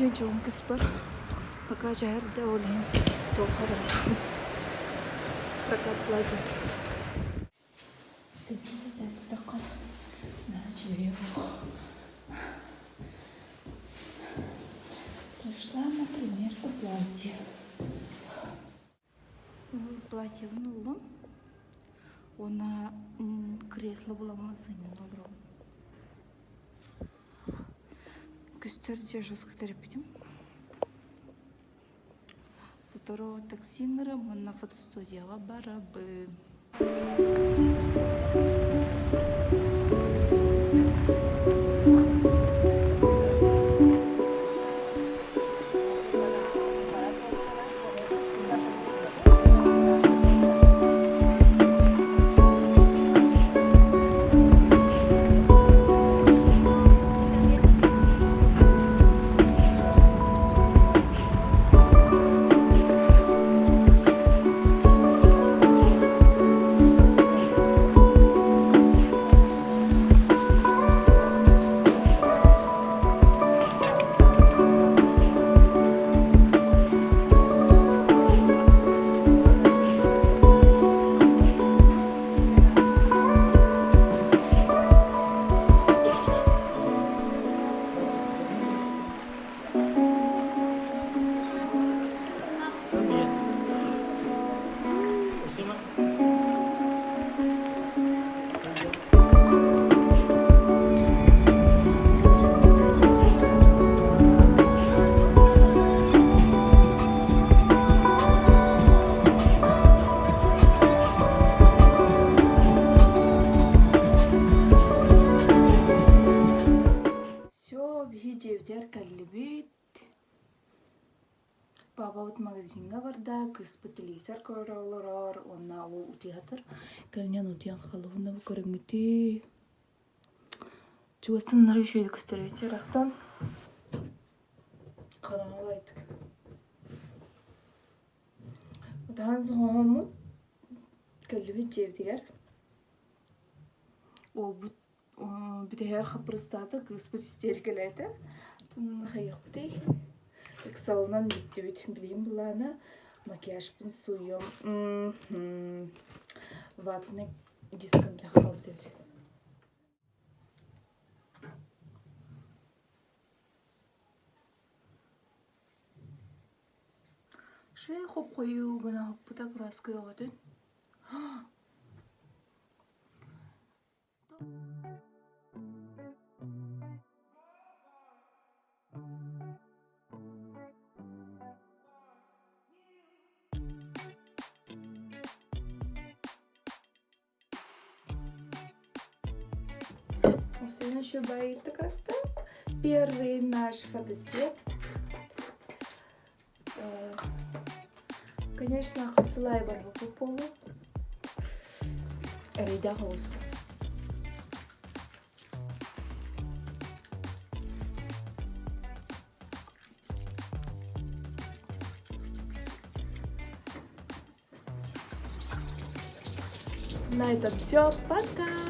Диэн дьолум кыспар. Пока дьаһарда ол иһин туох эрэ прокат платьев. Сэттис этээскэ наһаа үчүгэйэ буолуо. Пришла на примерку платья. Платьебын ыллым уонна кресло буламмын сынньана олоробун. Көстөр дьэ жестко тэрийбитим. Сотору такси ыҥырыам уонна фотостудияҕа барабын. Все, биһи дьиэбитигэр кэллибит. Папабыт магазиҥҥа барда, кыыспыт телевизор көрө олорор уонна ол утуйа сытар. Кэлинэн утуйан хааллыбын да бу көрүҥҥүтүй. Чугастан нары үчүгэйдик көстөр эбит ыраахтан. Хараҥалайтык. Утаһан соһоммут кэллибит дьиэбитигэр. Уолбут Бүтэһигэр хаппырыстаата, кыыспыт истиэркэлээтэ. Хайыахпытый? Ыксалынан бүттүбүт. Билигин былаана макияжпын сууйуом. Ватный диском хаалбыт эбит. Шея хоп-хойуу гына хоппута краска өҕөтүн. Первый наш фотосет. Конечно, хасылай барбыппыт буолуо. Эрэйдээх оҕус. На этом все. Пока!